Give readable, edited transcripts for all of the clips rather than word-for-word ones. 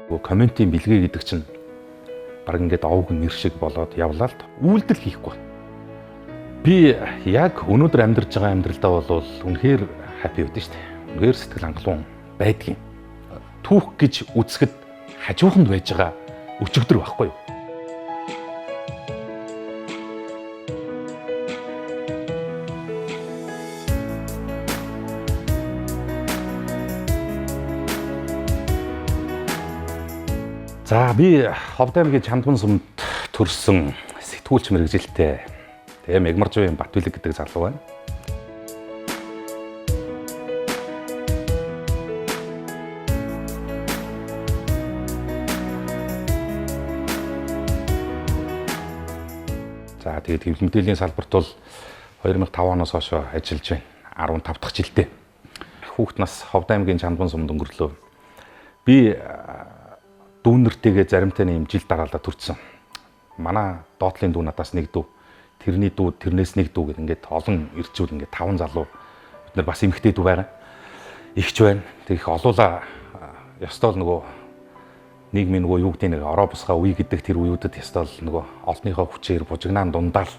Комментийн бэлгээ гэдэг чинь баг ингээд овг нэр шиг болоод явлаа л үйлдэл хийхгүй. Би яг өнөөдөр амьдарч байгаа амьдралдаа бол үнэхээр happy байдаг шүү дээ. Үнэхээр сэтгэл хангалуун байдгийн. Түүх гэж үзэхэд хажууханд байж байгаа өчигдөр байхгүй юу? За би Ховд аймгийн Чамдган сумд төрсэн сэтгүүлч мэргэжилтэй. Тэгээ Мегмаржуугийн Батбилэг гэдэг залуу байна. За тэгээд хэвлэл мэдээллийн салбарт бол 2005 оноос хойш ажиллаж байна. 15 дахь жилдээ. Хүүхд нас Ховд аймгийн Чамдган сумд өнгөрлөө. Би дүүнэртэйгээ заримтай юм жил дараалал төрсэн. Манай доотлын дүү надаас нэг дүү, тэрний дүү тэрнээс нэг дүү гэх ингээд олон ирчүүл ингээд таван залуу бид нар бас эмэгтэй дүү байгаа. Игч байна. Тэг их олуула ёстой л нөгөө нийгмийн нөгөө юу гэдэг нэг ороо бусгаа үе гэдэг тэр үеүүдэд ёстой л нөгөө олдныхоо хүчээр бужигнаан дундаал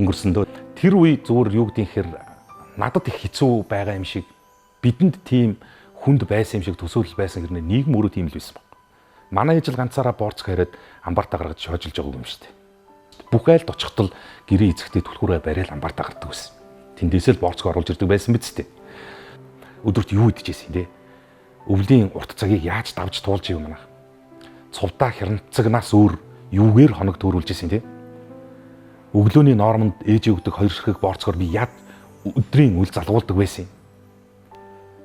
өнгөрсөн дөө. Тэр үе зүгээр юу гэдэг юм хэр надад их хэцүү байгаа юм шиг бидэнд тийм хүнд байсан юм шиг төсөөлөл байсан хэрнээ нийгэм өөрөө тийм л байсан баг. Манай ижил ганцаараа борцг хариад амбартаа гаргаж шожилж байгаа юм шүү дээ. Бүх айлд очихтол гэрээ эзэгтэй түлхүүрээ барайл амбартаа гардаг байсан. Тэндээсээ л борцг оруулж ирдэг байсан биз дээ. Өдөрт юу идчихсэн те? Өвлийн урт цагийг яаж давж туулж ив манайх? Цувдаа хянцагнаас өөр юугээр хоног төөрүүлж исэн те? Өглөөний нормонд ээж өгдөг хоёр ширхэг борцгоор би яд өдрийн үл залгуулдаг байсан юм.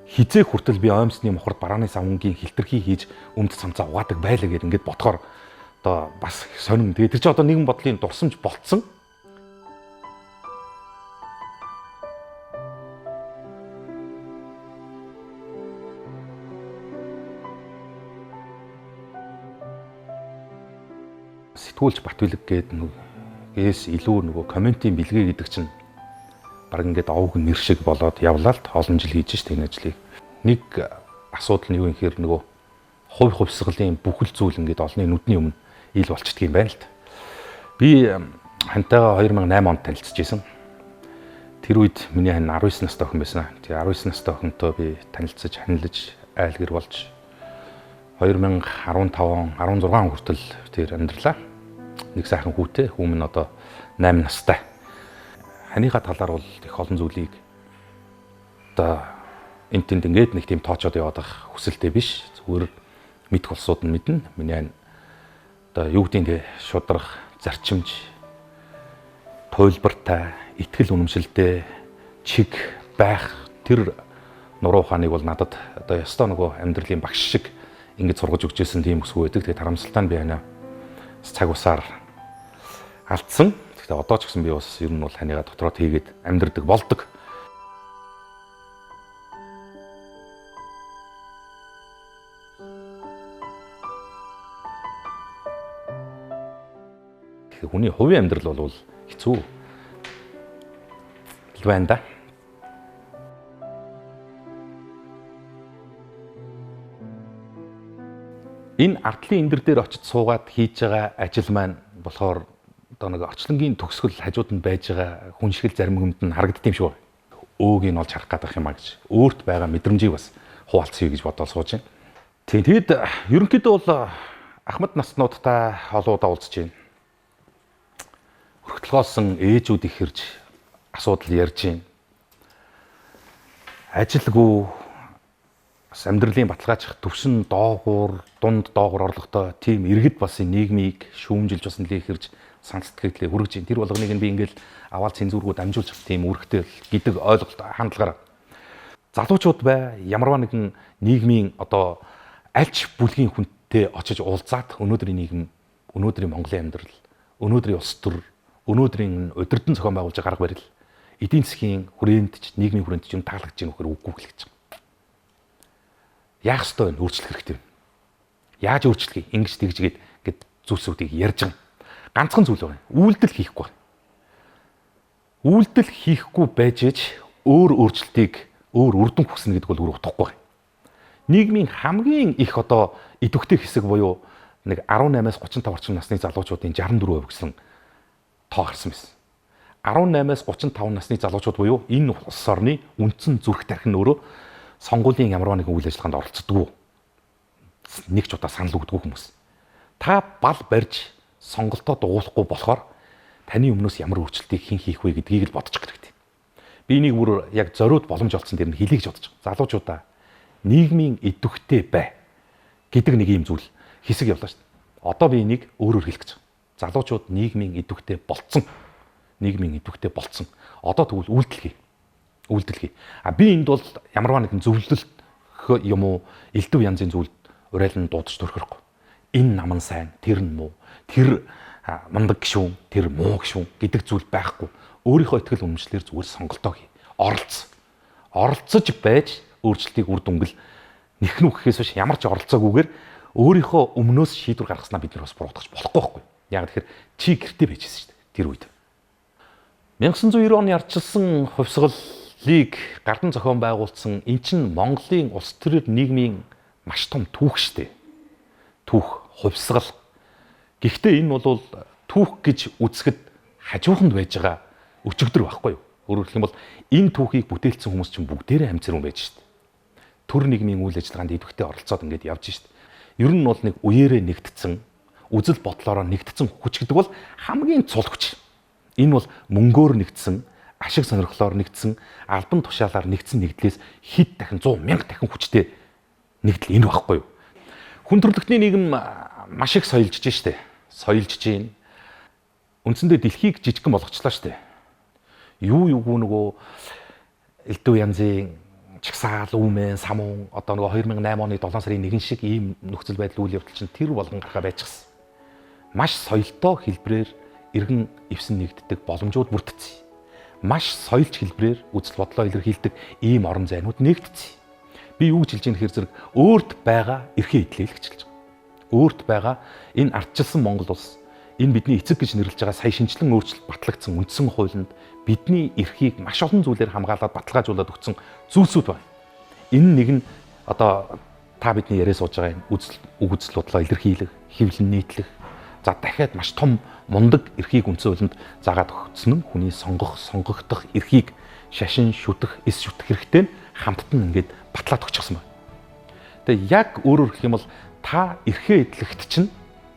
Хизээ хүртэл би оймсны мохорд барааны савнгийн хилтерхий хийж өмд цамцаа угаадаг байлаа гэд ингээд бодохоор одоо бас сонин. Тэгээ тэр чинь одоо нэгэн бодлын дурсамж болцсон. Сэтгүүлч Батбилэг гээд нөгөөс илүү нөгөө комментийн бэлгээ гэдэг чинь баг ингээд овг нэр шиг болоод явлаа л олон жил хийж шít энэ ажлыг. Нэг асуудал нь юу юм хэр нөгөө хувь хувьсгалын бүхэл зүйл ингээд олонний нүдний өмнө ил болчдөг юм байна л та. Би хантайгаа 2008 онд танилцж исэн. Тэр үед миний хань 19 настай охин байсан. Тэгээ 19 настай охинтой би танилцаж, ханилж, айл гэр болж 2015 он 16 он хүртэл тэр амьдралаа. Нэг сайхан хүүтэй, хүүм нь одоо 8 настай. Ханыхаа талаар бол их олон зүйлийг одоо энэ тэнд ингээд нэг тийм тоочод яваад байх хүсэлтэй биш. Зүгээр мэдэх улсууд нь мэднэ. Миний хань одоо юу гэдгийг те шудрах, зарчимж, туйлбартай, итгэл үнэмшилтэй чиг байх тэр нуруу ухааныг бол надад одоо ёстой нөгөө амьдралын багш шиг ингэж сургаж өгч ирсэн тийм өсгөө байдаг. Тэгээ тарамсалтай нь би ханаа цаг усаар алдсан. Гэхдээ одоо ч гэсэн би бас ер нь бол ханыгаа дотроо тийгээд амьдрдаг болдог. Тэгэхээр хүний хувийн амьдрал бол хэцүү л байна да. Энэ ардлын эндэр дээр очиж суугаад хийж байгаа ажил маань болохоор одоо нэг орчлонгийн төгсгөл хажууд нь байж байгаа хүн шиг л зарим хүнд нь харагддаг юм шиг байна. Өөгийг нь олж харах гэдэг юм а гэж. Өөрт байгаа мэдрэмжийг бас хуваалцъя гэж бодоод сууж байна. Тийм тэгэд ерөнхийдөө бол ахмад наснуудтай олон удаа уулзж байна. Өргөтөлгөөсөн ээжүүд их хэрж асуудал ярьж байна. Ажилгүй бас амьдралын баталгаачих төвшин доогуур, дунд доогуур орлоготой тийм иргэд бас нийгмийг шүүмжилж бас нэлээ хэрж санал сэтгэлээ хүргэж байна. Тэр болгоныг нь би ингээл аваад цензургүү дамжуулж тийм үүрэгтэй гэдэг ойлголт хандлагаар залуучууд бай ямарваа нэгэн нийгмийн одоо альч бүлгийн хүнтэй очиж уулзаад өнөөдрийн нийгэм, өнөөдрийн Монголын амьдрал, өнөөдрийн улс төр, өнөөдрийн удирдан зохион байгуулж байгаа арга барил эдийн засгийн хүрээнд ч нийгмийн хүрээнд ч юм таалагдж байгаа нөхөр үгүй л гэж. Яах ёстой вэ? Өөрчлөх хэрэгтэй. Яаж өөрчлөх юм? Ингэж тэгж гээд ингээд зүйлсүүдийг ярьж байгаа. Ганцхан зүйл байна. Үйлдэл хийхгүй. Үйлдэл хийхгүй байж ээж өөр өөрчлөлтийг өөр үр дүн хүснэ гэдэг бол өөр утгагүй. Нийгмийн хамгийн их одоо идэвхтэй хэсэг буюу нэг 18-аас 35 орчим насны залуучуудын 64% гэсэн тоо гарсан байсан. 18-аас 35 насны залуучууд буюу энэ улс орны үндсэн зүрх тархи нь өөрөө сонгуулийн ямарваа нэгэн үйл ажиллагаанд оролцдоггүй. Нэг ч удаа санал өгдөггүй хүмүүс. Та бал барьж сонголтоо дугуулахгүй болохоор таны өмнөөс ямар өөрчлөлтийг хэн хийх вэ гэдгийг л бодчих хэрэгтэй. Би энийг бүр яг зориуд боломж олцсон дэр нь хэлье гэж бодож байгаа. Залуучуудаа нийгмийн идэвхтэй бай гэдэг нэг юм зүйл хэсэг явлаа шүү дээ. Одоо би энийг өөрөөр хэлэх гэж байгаа. Залуучууд нийгмийн идэвхтэй болцсон. Нийгмийн идэвхтэй болцсон. Одоо тэгвэл үйлдэл хий. Үйлдэл хий. А би энд бол ямарваа нэгэн зөвлөлт юм уу элдв янзын зүйлд урайлан дуудаж төрхөрөхгүй. Энэ нам нь сайн, тэр нь муу, тэр мундаг гişүүн, тэр муу гişүүн гэдэг зүйл байхгүй. Өөрийнхөө итгэл үнэмшлэр зүгээр сонголтоо хий. Оролц. Оролцож байж өөрчлөлтийг үр дүнгэл нэхнүү гэхээс биш ямар ч оролцоогүйгээр өөрийнхөө өмнөөс шийдвэр гаргаснаа бид нар бас буруутгах болохгүй байхгүй. Яг тэгэхээр чи гэрте байж байсан шүү дээ тэр үед. 1990 оны ардчилсан хувьсгалыг гардан зохион байгуулсан эн чинь Монголын улс төрийн нийгмийн маш том түүх шүү дээ. Түүх, хувьсгал. Гэхдээ энэ бол түүх гэж үзэхэд хажууханд байж байгаа өчигдөр байхгүй юу? Өөрөөр хэлэх юм бол энэ түүхийг бүтээлцсэн хүмүүс чинь бүгдээрээ амьд зэрэг байж шүү дээ. Төр нийгмийн үйл ажиллагаанд идэвхтэй оролцоод ингээд явж шүү дээ. Ер нь бол нэг үеэрээ нэгтцэн, үзэл бодлоороо нэгтцэн хүч гэдэг бол хамгийн цул хүч. Энэ бол мөнгөөр нэгдсэн, ашиг сонирхлоор нэгдсэн, албан тушаалаар нэгдсэн нэгдлээс хэд дахин 100 мянга дахин хүчтэй нэгдэл энэ байхгүй юу? Хүн төрөлхтний нийгэм маш их соёлжж штэ. Соёлжж гин. Үндсэндээ дэлхийг жижигхэн болгочлаа штэ. Юу юугүй нөгөө элдв янзын чагсаал, үүмэн, самуун одоо нөгөө 2008 оны 7 сарын 1 шиг ийм нөхцөл байдал үйл явдал чинь тэр болгон гарахаа байчихсан. Маш соёлтой хэлбрээр иргэн эвсэн нэгддэг боломжууд бүрдсэн. Маш соёлч хэлбрээр үзэл бодлоо илэрхийлдэг ийм орон зайнууд нэгдсэн. Би юу гэж хэлж ийм гэхээр зэрэг өөрт байгаа эрхээ эдлээ л гэж хэлж байгаа. Өөрт байгаа энэ ардчилсан Монгол улс, энэ бидний эцэг гэж нэрлэж байгаа сая шинжлэн өөрчлөлт батлагдсан үндсэн хуулинд бидний эрхийг маш олон зүйлээр хамгаалаад баталгаажуулаад өгсөн зүйлсүүд байна. Энэ нэг нь одоо та бидний яриа сууж байгаа юм үзэл үг үзэл бодлоо илэрхийлэх, хэвлэн нийтлэх. За дахиад маш том мундаг эрхийг үндсэн хуулинд заагаад өгсөн нь хүний сонгох, сонгогдох эрхийг шашин шүтэх, эс шүтэх хэрэгтэй нь хамтд нь ингээд батлаад өгчихсөн байна. Тэгээ яг өөрөөр хэлэх юм бол та эрхээ эдлэхт чинь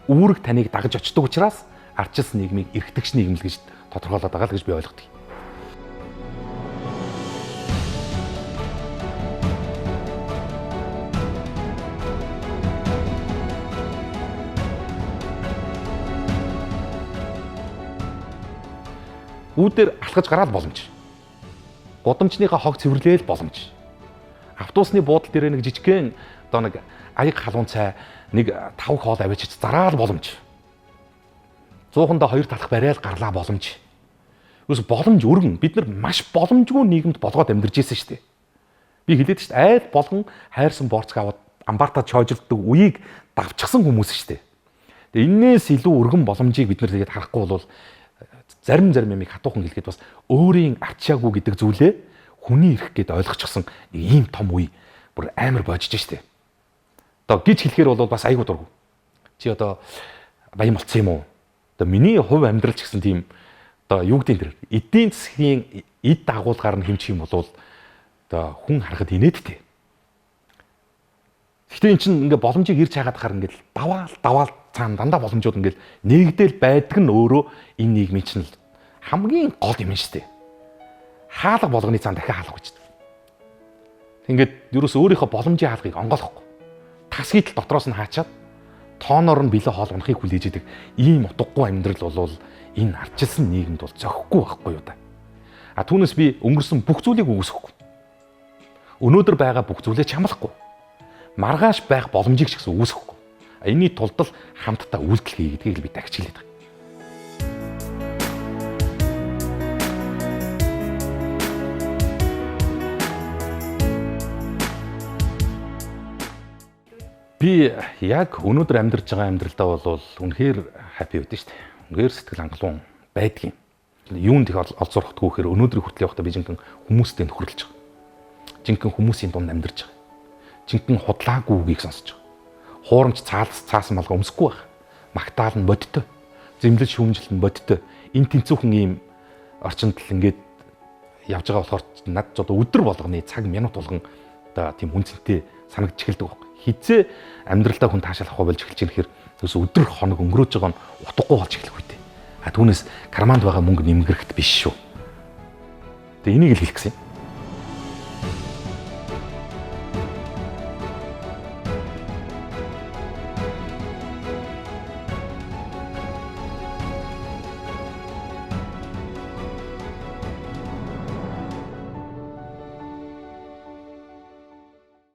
үүрэг таныг дагаж очдог учраас ардчилсан нийгмийг эрхтгч нийгэм л гэж тодорхойлоод байгаа л гэж би ойлгодог. Үүдээр алхаж гараад боломж. Гудамжныхаа хог цэвэрлээл боломж. Автобусны буудал дээр нэг жижигхэн одоо нэг аяг халуун цай нэг 5 хоол авчиж зараал боломж. Зуухандаа 2 талах барайл гарлаа боломж. Юус боломж өргөн. Бид нар маш боломжгүй нийгэмд болгоод амьдарч ирсэн шүү дээ. Би хэлээд шүү дээ. Айл болгон хайрсан борцог аваад амбартаа чойжилддаг үеийг давчсан хүмүүс шүү дээ. Тэгээ энээс илүү өргөн боломжийг бид нар тэгээд харахгүй бол зарим юмыг хатуухан хэлэхэд бас өөрийн арчаагүй гэдэг зүйлээ хүний эрх гэд ойлгочихсон нэг ийм том үе бүр амар боожж штэ. Одоо гэж хэлэхээр бол бас айгүй дургу. Чи одоо баян болцсон юм уу? Одоо миний хувь амьдрал ч гэсэн тийм одоо юу гэдэг тэр эдийн засгийн эд дагуулгаар нь хэмжих юм бол одоо хүн харахад инээдтэй. Гэхдээ эн чинь ингээ боломжийг ирж хайгаад хахаар ингээ даваал цаана дандаа боломжууд ингээ нэгдэл байдаг нь өөрөө энэ нийгмийн чинь хамгийн гол юм шүү дээ. Хаалга болгоны цаана дахиад хаалга гэж. Ингээд ерөөс өөрийнхөө боломжийн хаалгыг онгойлохгүй. Тасгийтэл дотроос нь хаачаад тооноор нь бэлэн хоол унахыг хүлээж идэг ийм утгагүй амьдрал бол энэ ардчилсан нийгэмд бол зохихгүй байхгүй юу да. А түүнээс би өнгөрсөн бүх зүйлийг үгүйсэхгүй. Өнөөдөр байгаа бүх зүйлээ чамлахгүй. Маргааш байх боломжийг ч гэсэн үүсгэхгүй. Энийний тулд л хамтдаа үйлдэл хий гэдгийг л би дахиж хэлээд байгаа. Би яг өнөөдөр амьдарч байгаа амьдралдаа бол үнэхээр happy байдаг шүү дээ. Үнэхээр сэтгэл хангалуун байдгийн. Юунд их олзуурхдаггүй гэхээр өнөөдрийн хүртэл явахдаа би жинхэнэ хүмүүстэй нөхөрлөж байгаа. Жинхэнэ хүмүүсийн дунд амьдарч байгаа. Жинхэнэ худлаагүй үгийг сонсож байгаа. Хуурамч цаасан малгай өмсөхгүй байх. Магтаал нь бодтой. Зэмлэл шүүмжлэл нь бодтой. Энэ тэнцүүхэн ийм орчинд л ингээд явж байгаа болохоор над ч одоо өдөр болгоны цаг минут болгон одоо тийм үнцэнтэй санагдаж эхэлдэг байхгүй. Хизээ амьдралдаа хүн таашаал авах болж эхэлж байгаа гэхээр өс өдөр хоног өнгөрөөж байгаа нь утгагүй болж эхлэх үедээ. А түүнээс карманд байгаа мөнгө нэмгрэхт биш шүү. Тэгээ энийг л хэлэх гэсэн юм.